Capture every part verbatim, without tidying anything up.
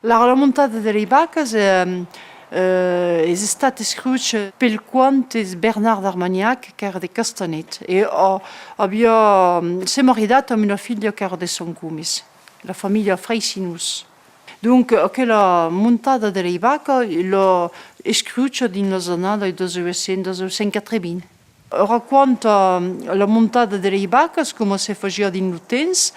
La, la montada de lei Vacas, eh, eh, es estat escrich pel comte Bernard d'Armanhac, qu'èra de Castanet, e, eh, aviá, se maridat amb una filha qu'èra de Son Comes, la familha Fraicinus. Donc, aquela montada de lei Vacas, l'a escricha dins las annadas dètz-e-uèch cents, dètz-e-uèch cents quatre-vints. Raconta la montada de lei Vacas, coma se fasiá dins lo temps.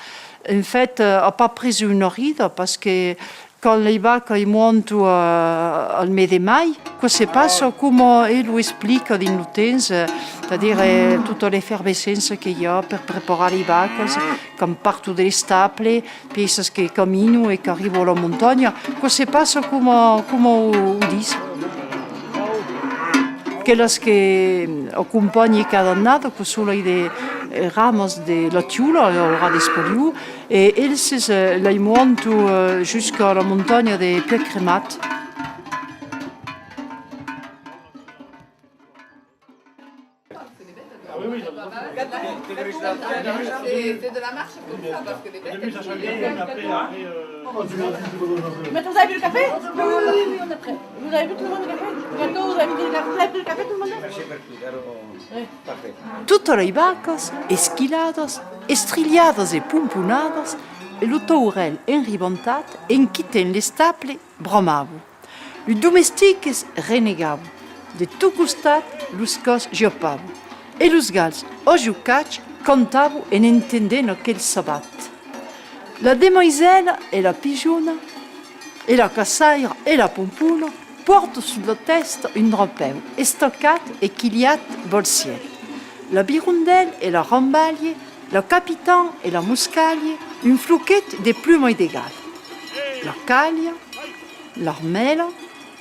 En fait, eh, a pas pres una rida, parce que quand lei Vacas i montan, eh, al mes de mai, quò se passa coma el lo explica dins lo temps, eh, c'est-à-dire, eh, tota l'efervescéncia que i a per preparar lei Vacas, quand parton de l'estable, pièças que caminan e qu'arriban a la montanha, quò se passa coma, coma o, o ditz. Quelas que acompanhan cada annada, quò son lei de, eh, ramas de la Tiula, al ras d'Espaliu, e elses, eh, lei montan, eh, jusqu'a la montanha de Puèg Cremat. Mais vous avez bu le café ? Oui, oui, oui, oui, on a pris. Vous avez bu tout le monde le café ? Gâteau, vous avez pris le café ? Vous avez pris le café, tout le monde ? Totas lei Vacas, esquiladas, estrilhadas e pomponadas, e lo taurèl enribantat, en quitent l'estable, bramavan. Los domestiques renegavan. De tot costat, los cans japavan. E los gals, ajocats, cantavan en entendent aquel sabat. La demaisèla e la pijona, e la caçaira e la pompona, pòrtan sus la tèsta un drapèu estacat e quilhat val cièl. La virondèla e la rambalha, la capitana e la moscalha, un floquet de plumas de gal. La calha, l'armèla,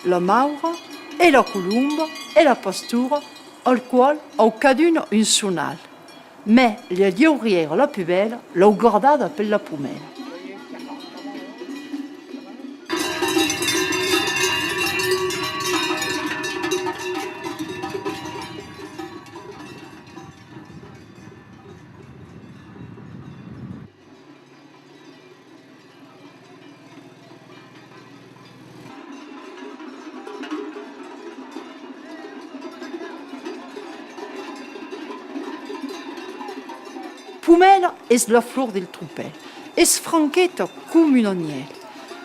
la maura e la colomba e la pastora, al còl an caduna un sonal. Mès la liaurièra la pus bèla, l'an gardada per la pomèla. Pomèla es la flor del tropèl. Es franqueta coma un anhèl.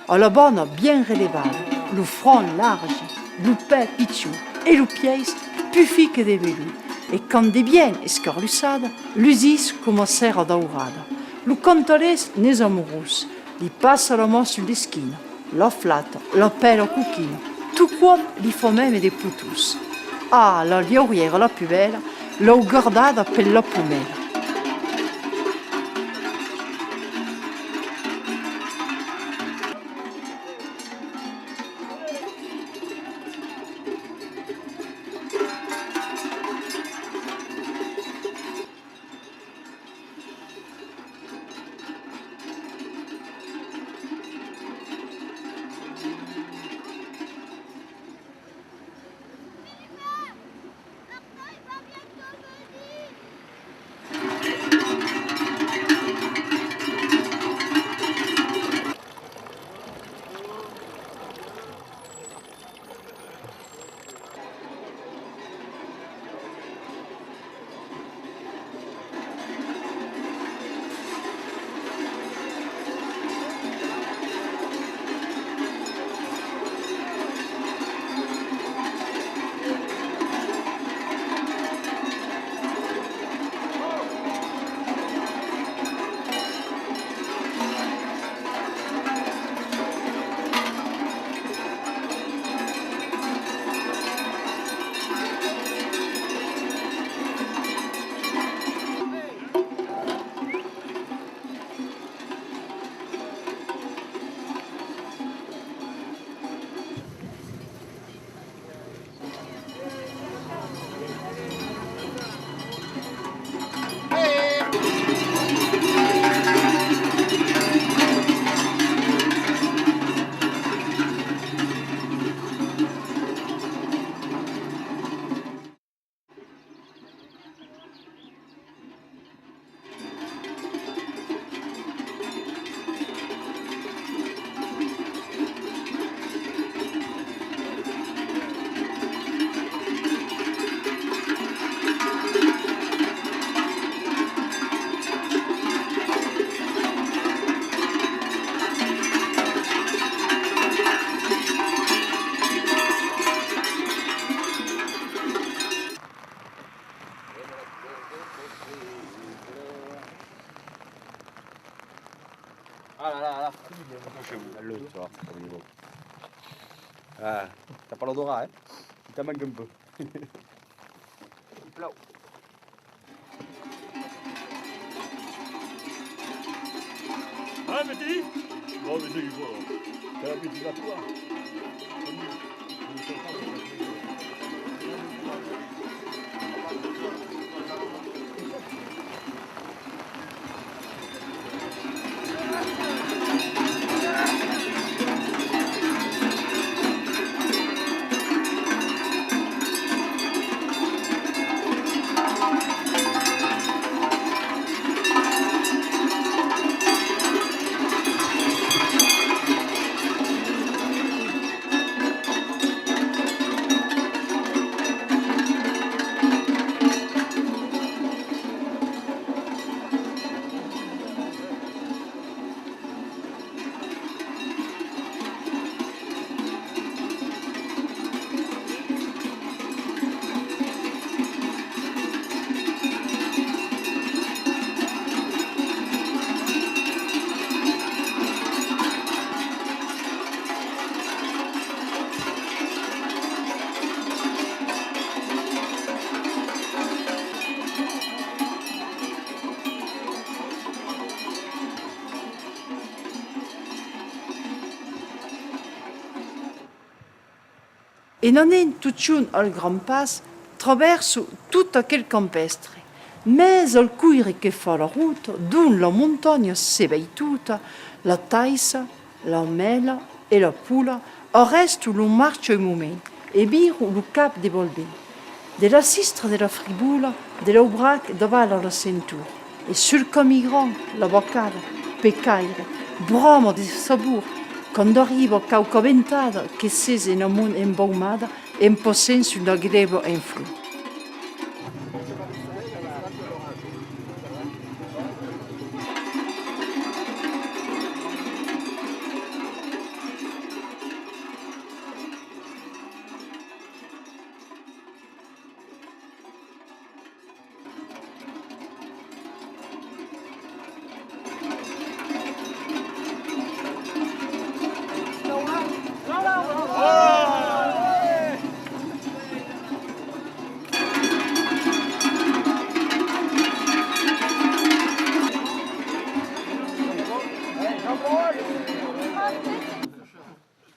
A la bana bien relevada, lo front large, lo pè pichon e los pièis pus fins que de velon. E quand de bien escarlussada, lusís coma cera daurada. Lo cantalés n'es amorós, li passa la man sus l'esquina, la flata, l'apèla coquina, tot còp li fa mème de potons. Ah, la liaurièra la pus bèla, l'an gardada per la pomèla. Le soir, comme il faut. Ah, t'as pas l'odorat, hein? Il t'en manque un peu. Il pleut. Hein, petit? Bon, mais c'est du bon. C'est la petite à toi. En anent totjorn al grand pas, travèrso tot aquel campèstre. Mès al coire que fa la rota, dont la montanha se vei tota, la taissa, la mèla e la pola, arrèsto la marcha un moment e viro lo cap de Balbin. De la sistra de la Fribola, de l'Aubrac davala la sentor, e sul camin grand, la vacada, pecaire, brama de sabor, quand arriba quauqua ventada que s'es en amont embaumada en passent sus la grèva en flor.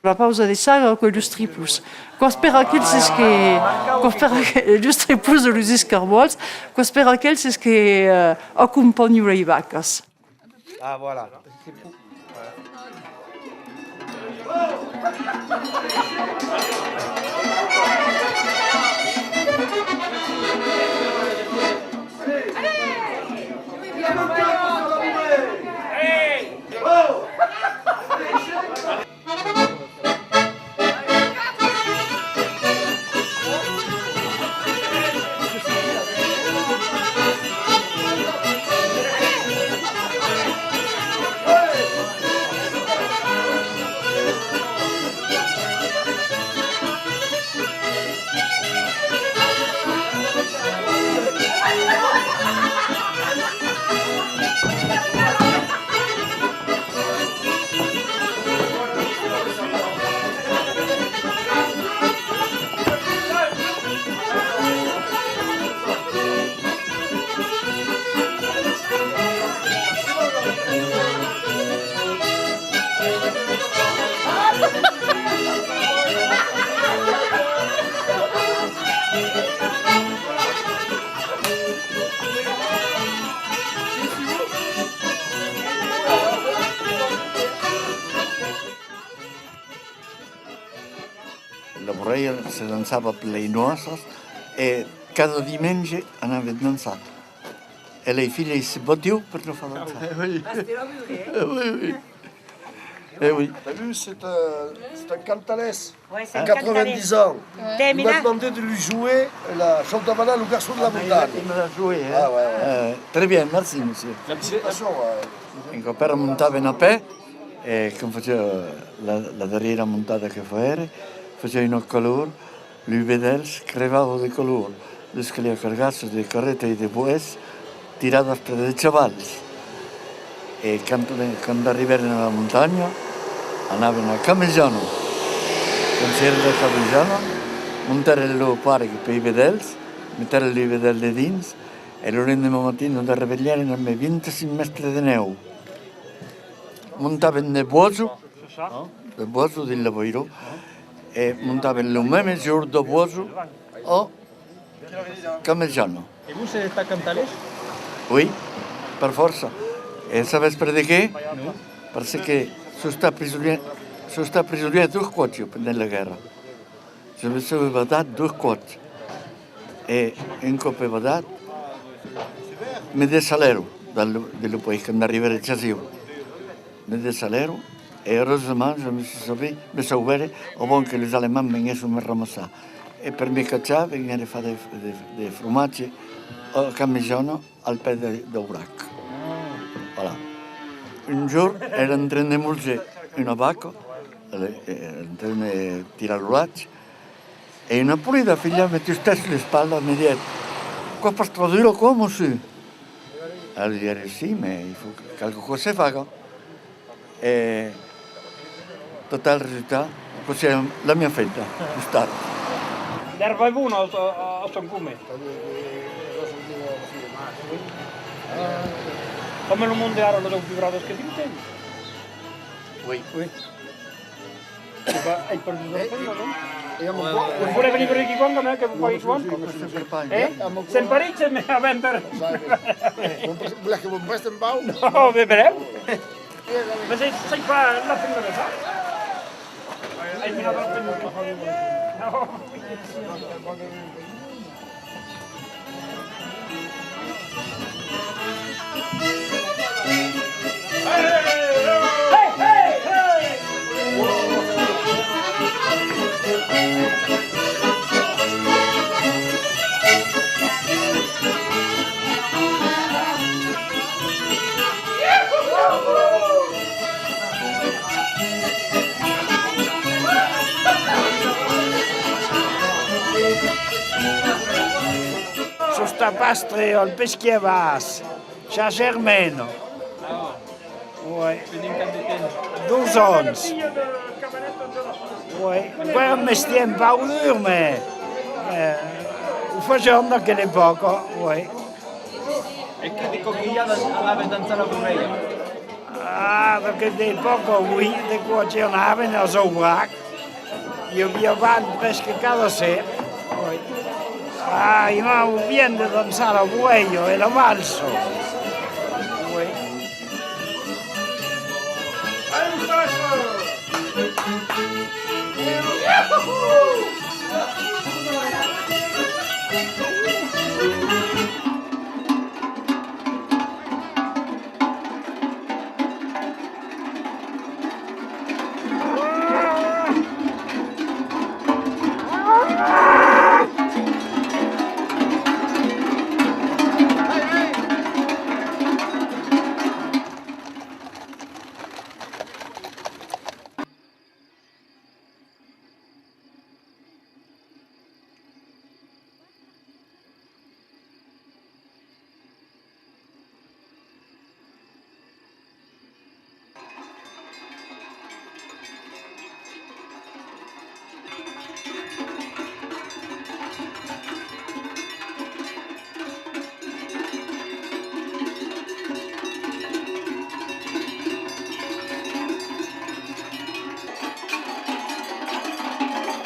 La pausa de saga, aquò's los triplos. Quò's per aqueles que, quò's per aqu-, los triplos de los escarbols, quò's per aqueles que, eh, acompanhan las vacas. Ah, voilà. La borrèia se dançava per las nòças e cada dimenge anavan dançar. E las filhas se batián per lo far dançar. Ah, oui. Ah, oui, oui. Eh oui. T'as vu, c'est un, c'est un Cantalès. Ouais, c'est un Cantalès. Quatre-vingt-dix ans. Ouais. Il m'a demandé de lui jouer la Chante-Avala, le garçon de la montagne. Ah, il m'a joué, hein. Ah, ouais, ouais. Euh, très bien, merci, monsieur. Félicitations, ouais. Un còp èra, montàvem a pè, e quand fasiá la, la darrièra montada que fèra, fasiá una calor, los vedèls crevavan de calor, los caliá cargar sus de carretas e de boès tiradas per de chavals. E quand, quand arribèrem a la montanha, Anàvem a Camejana. Quand èra a Camejana, montèrem lo parc pels vedèls, metèrem li vedèls dedins, e lo lendeman matin nos arrevelhèrem amb vint-e-cinc mètres de nèu. Montàvem de Boajo, de Boajo dins l'Avairon, e montàvem lo mème jorn de Boajo a Camejana. E vos sètz estat cantalés? Oui, per fòrça. E sabes per de qué? Non. Parce que soi estat prisonièr, soi estat prisonièr dos còps pendent la guèrra. Je me suis evadat dos còps. E un còp evadat, me dessalèron dins lo, dins lo país quand arribère a Jasiu. Me dessalèron, e urosament, je me suis sauvé, me sauvère avant que los Alemands venguèsson me ramassar. E per me cachar, venguère far de, de, de fromatge a Camejana, al pè de, d'Aubrac. Voilà. Un jorn, èra en tren de molzar una vaca, èra en tren de tirar lo lach, e una polida filha me tustèt sus l'espatla e me diguèt: «Aquò es pas tròp dur, aquò, mossur?» Alòrs diguère: «Si, mais il faut que quelque chose se faga.» E, total resultat, aquò siá la miá feta, pus tard. L'èrba es bona a, a, a Sent Cosme? Coma lo monde ara, los deu pus brados que deu temps. Oui. Oui. Ai perdut la fenda, non? Vos volètz venir per aquí quan, que vos pagui quan? Eh? Sèm parits, me a vendre. Volètz que vos prèste un pauc? Non, beverem. Mas sai, sai pas la fenda de ça. Ai mirat la fenda. Soi estat pastre al Pesquièr Bas, Sas Germènas. Oui. Dos ans. Oui. Aquò èra un mestièr un pauc dur, mas, eh, o fasián d'aquela epòca, oui. E que de còps que i a, anavetz dançar la borrèia? Ah, d'aquela epòca, oui, de còps que anàvem a Aubrac. I aviá bal presque cada ser. Oui. Ah, aimava bien de dançar la borrèia e la valsa. Oui.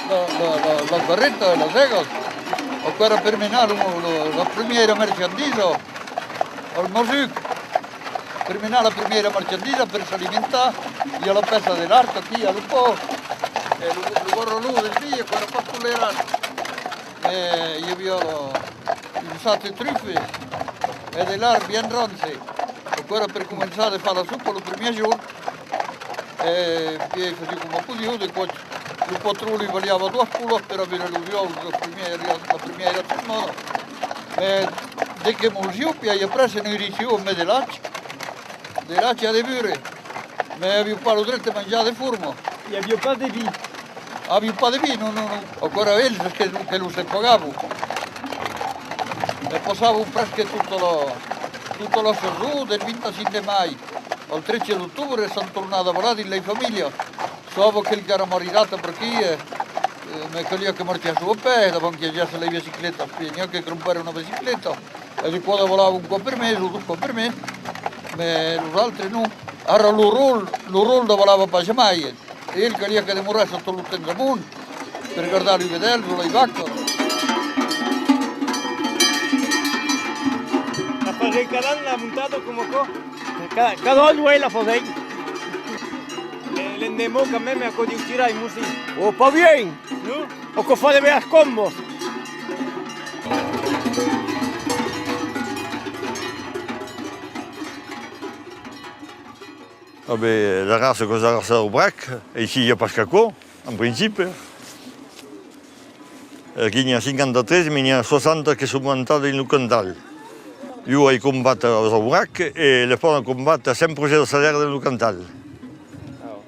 La, la, la, la carreta e las ègas, aquò èra per menar lo, lo, la primièra marchandisa al Masuc. Per menar la primièra marchandisa, per s'alimentar, i a la pèça de l'arc aquí, i a lo pòrc, e lo, lo barralon del vi, aquò èra pas tolerat. E i aviá lo, un sac de trufes e de lard bien rance. Aquò èra per començar de far la sopa lo primièr jorn. E pièi fasián coma podián, de còps lo patron li balhava doas polas per aver los uòus la primièra, la primièra setmana. Mas de que molzián, pièi après se noirissián amb de lach, de lach a de burre. Mas avián pas lo dret de manjar de forma. I aviá pas de vin? Avián pas de vin, non, non, non. Aquò èra eles que, que lo se pagavan. E passavan presque tota la, tota la sason, del vint-e-cinc de mai al tretze d'octobre, sens tornar davalar dins lei familhas. Còp aquel qu'èra maridat per aquí, eh, eh, me caliá que marchèsse a pè davant que i agèsse las bicicletas, puèi n'i a que crompèron una bicicleta, e de còps davalava un còp per mes o dos còps per mes, mès los autres non. Ara lo rol, lo rol davalava pas jamai, e el caliá que demorèsse tot lo temps amont per gardar los vedèls o las vacas. La fasètz cada an, la montada, coma aquò? Ca-, cada an, uèi, la fasèm. E l'endemà, quand même, aquò deu tirar, un mocin. Ò, pas bien! Non? Aquò fa de bèlas cambas. A ben, la raça qu'es la raça d'Aubrac, aicí i a pas qu'aquò, en principi. Aquí n'i a cinquanta-tres, mès n'i a soixante que son montadas dins lo Cantal. Ieu ai combat als Aubrac e le pòden combat a Sent Progèr de Salèrn dins lo Cantal. Ah.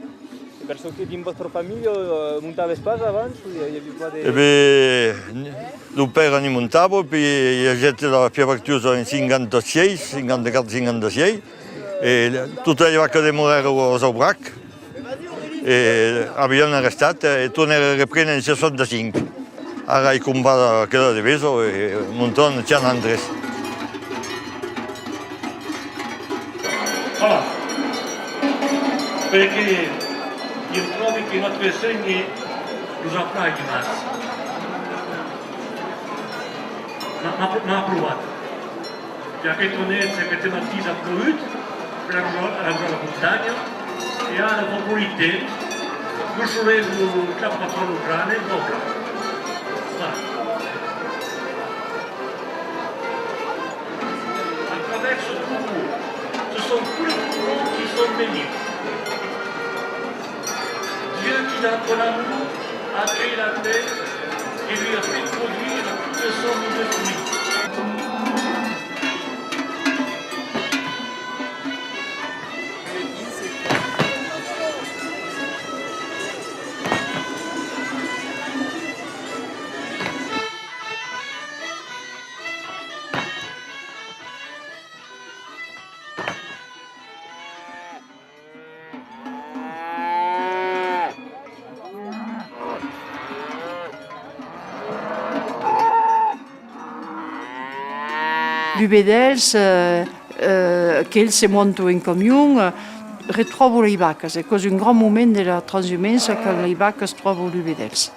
E per çò que dins vòstra familha, eh, montavetz pas abans o i aviá pas de... E ben, lo pèra n'i montava, puèi i agèt la fièvre aftosa en cinquanta-sièis, cinquanta-quatre, cinquanta-sièis, e totas las vacas demorèron als Aubrac, e avián arrestat, e tornèron reprene en seissanta-cinc. Ara ai combat aquela de Beso e montan cent antres. Voilà. Perque ieu tròbi que nòstre Sénher nos aplaudi mas. M'a, m'a, m'a aprovat. E aqueste onèste que te matís a plogut per arrosar, arrosar la montanha, e ara fa polit temps, lo solelh lo clapa pas lo crane, vòla. Va. A travèrs ce troupeau, ce sont tous les troupeaux qui sont bénis. Dieu qui dans ton amour a créé la terre et lui a fait produire toutes sortes de fruits. Los vedèls, eh, eh, qu'eles se montan en camion, eh, retròban las vacas, e aquò's un grand moment de la transumància quand las vacas tròban los vedèls.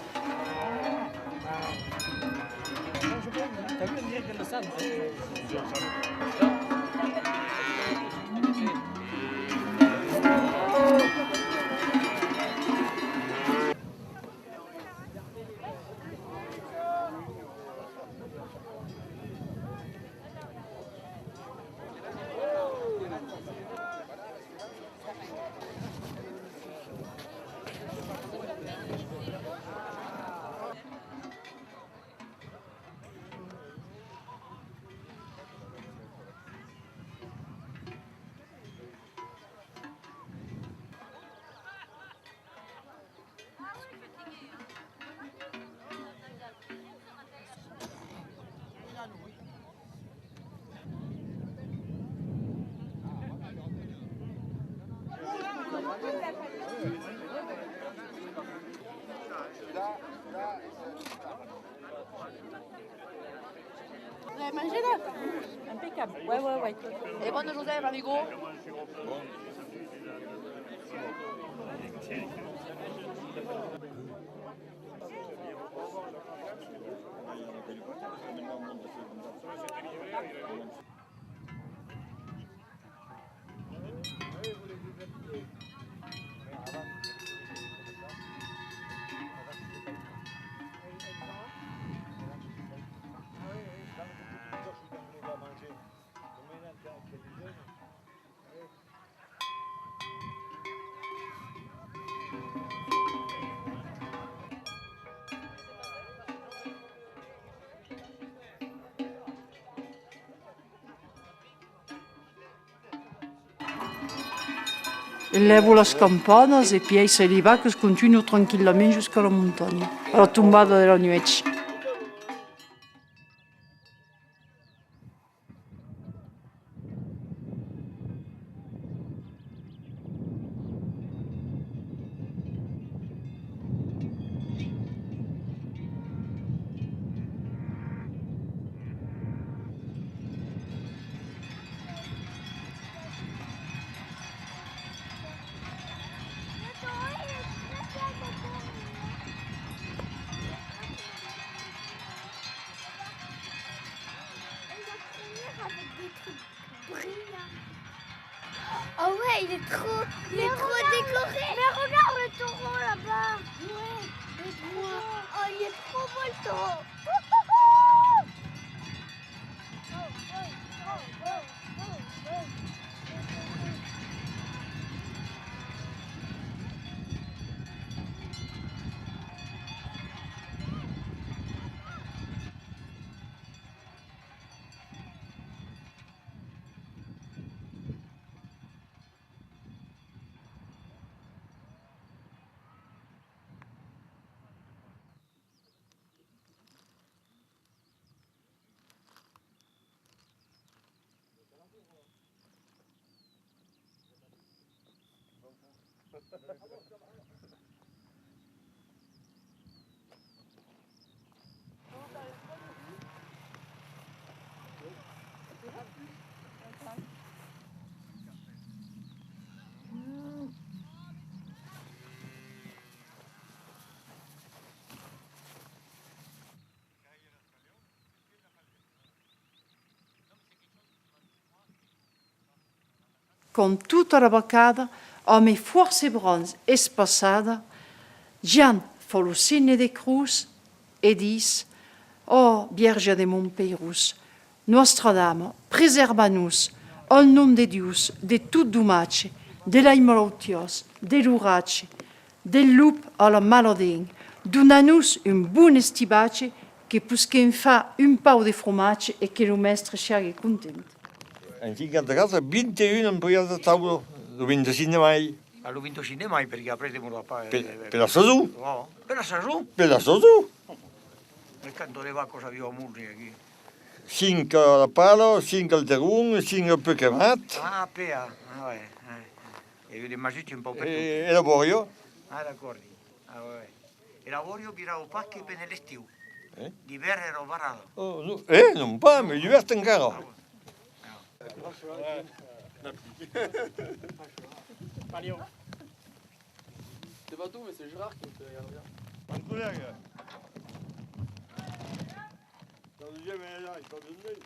Vous avez mangé là ? Impeccable. Ouais, ouais, ouais. Et bon, Joseph, amigo. E lèvan las campanas e pièi se li va, que continua tranquillament jusqu'a la montanha, a la tombada de la nuèch. Quand tota la vacada, amb fòrça brams es passada, Jan fa lo signe de crotz e ditz: Ò Vièrge de Montpeirós, Nòstra Dama, preserva-nos, au nom de Dius, de tot domatge, de las malautiás, de l'oratge, del lop a la mala dent, dona-nos un bon estibatge, que posquem far un pauc de fromatge e que lo mèstre siague content. En cinquanta-quatre, vint-e-un empleats a taula, lo vint-e-cinc de mai. Ah, lo vint-e-cinc de mai, perque après demora pas, eh, per, eh, per la sason. Oh, per la sason? Per la sason. E quantas de vacas aviá a Morges aquí? Cinc a la pala, cinc al terron e cinc al pecamat. Ah, pea. Ah, ouais, ouais. E de masuts un pauc pertot. E, e la bòria. Ah, d'acòrdi. Ah, ouais, ouais. E la bòria virava pas que pendent l'estiu. Eh? D'ivèrn èra barrada. Oh, non. Eh, non pas, mès d'ivèrn encara. Ah, ouais. C'est pas tout, mais c'est Gérard qui me fait regarder. Mon collègue. T'as le deuxième, elle est là, il parle de lui.